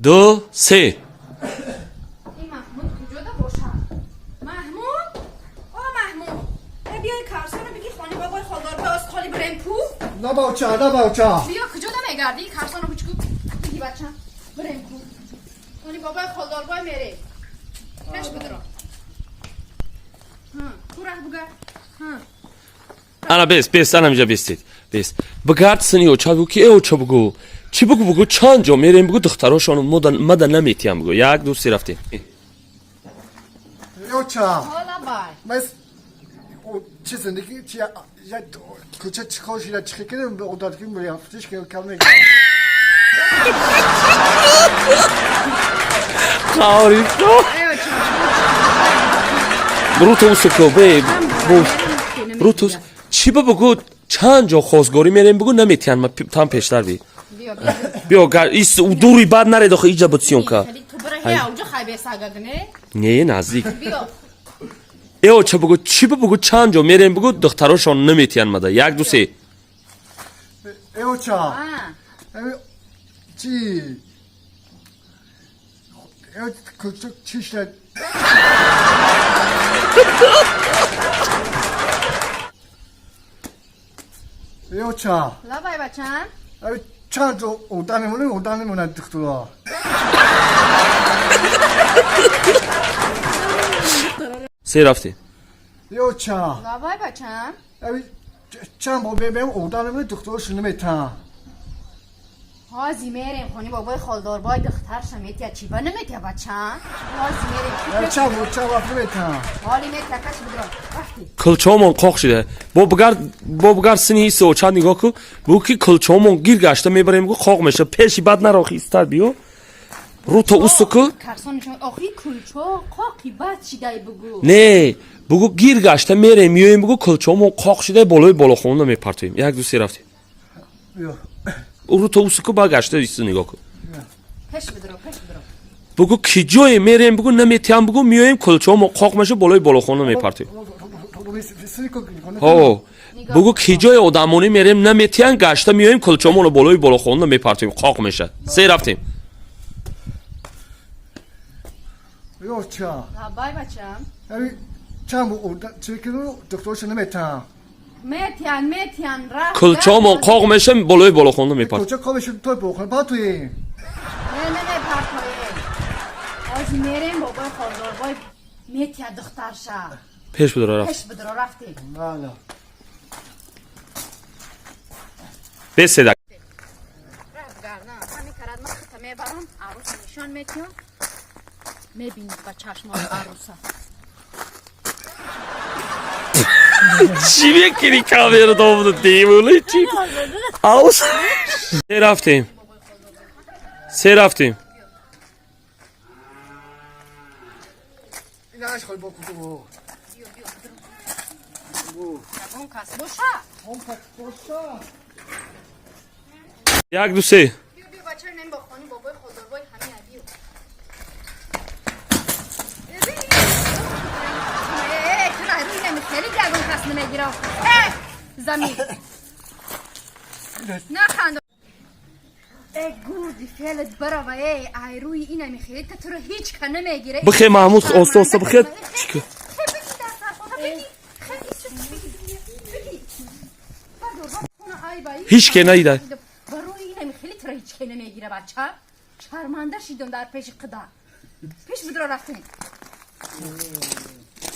Ду, се. Ин Маҳмуд куҷода бошад? Маҳмуд, о Маҳмуд, э, биёй, карсоно биги, хони бобои холдорбой оз холи бирем ку. Набавча, набавча. Биё, куҷода мегардӣ? Карсоно бучку, биги, бачам, бирем ку, хони бобои холдорбой мерем. Пеш бидро, ку раҳ буга. Ана, бес, бес, ана инҷа бестед, бес. Бигард, сини оча бугу ки, э, оча, бугу, чӣ бугу, бугу, чанд ҷо мерем, бугу, духтарошон мада наметиям, бугу. Як, ду, се, рафтем. Оча. Ҳола бай. Мас чи зиндагӣ чи я кӯча чӣ кор шида, чӣ кардем, одат ки мерафтиш ки кам мегирам. Қаврито рутус ку бе рутус чӣ ба, бугу, чанд ҷо хостгорӣ мерем, бугу, наметиям ма там пештар би. Биё, ис дури бад наред, охи иҷа буд съёмка. Ту бира ҳе, уҷа хайбесагагне. Не, наздик. Биё. Э, оча, бугу, чӣ ба, бугу, чанд ҷо мерем, бугу, духтарошон наметиям мада. Як, ду, се. Э, оча, чи э кӯча чӣ шида? Э, оча. Лабай, бачам. Чанд ҷо одам мемонем, одам мемонад духтуро. Се, рафтем. Э, оча. Лабай, бачам. Чанд бор мебем, одам мемонад, духтурошон наметаҳанд. Ҳози мерем хони бобои холдорбой, духтарша метия, чӣ ба наметия, бачам? Ҳози мерем. Чанд бор, чанд вақт наметаҳанд. Ҳоли метия, каш бидро, рафти. Кулчаомон қоқ шуда. Бо бигард, бо бигард, сини ҳисси оча нигоҳ ку, бугу ки кулчаомон гир гашта мебарем, бугу, қоқ меша. Пеши бад нарохи, истар, биё, руто усу ку. Карсонишон охи кулчо қоқи бад шидай, бугу. Не, бугу, гир гашта мерем, миёем, бугу, кулчаомон қоқ шуда, болои болохона мепартоем. Як, ду, се, рафтем. Руто усу ку, ба гашта исту нигоҳ ку. Пеш бидро, пеш бидро. Бугу, ки ҷое мерем, бугу, наметиям, бугу, миёем, кулчаомон қоқ меша, болои болохона мепартоем. Ҳо, бугу, ки ҷое одамонӣ мерем, наметиям, гашта миёем, кулчаомонро болои болохона мепартоем, қоқ меша. Се, рафтем. Оча. Лабай, бачам. Чанд бор чӣ кину, духтурошон наметаҳанд. Метиян, метиян, рафт. Кулчаомон қоқ меша, болои болохона мепартоем. Кӯча қоқ меша, той болохона партоем. Не, не, не партоем. Ҳози мерем, бобои холдорбой метия духтарша. Пеш бидро, рафт. Пеш бидро, рафтем. Бале. Беседа. Рафт, гардан ҳами карад, ман хута мебарам, арӯса нишон метиҳам, мебинӣ ба чашмои арӯса. Чӣ мекунӣ, камера домуда, девона, чӣ? Аус, се, рафтем, се, рафтем. Инаш хол бо ку. Ягон кас боша. Боша. Як, ду, се. Биё, биё, бача, нем бо хони бобои холдорбой ҳамия, биё. Э, тура рӯй намехели, ягон кас намегира. Э, замин наханд. Э, гурди фелат барава, э, ай рӯи ина мехели, та туро ҳеҷ ка намегира. Бихе, Маҳмуд, оста оста бихе. Чӣ? Хе, бигӣ, дастархона бигӣ. Хе, бигӣ, бигӣ. Ҳеҷ ке надида. Барои ина мехели, туро ҳеҷ ке намегира, бача. Шарманда шидон дар пеши қида. Пеш бидро, рафтем.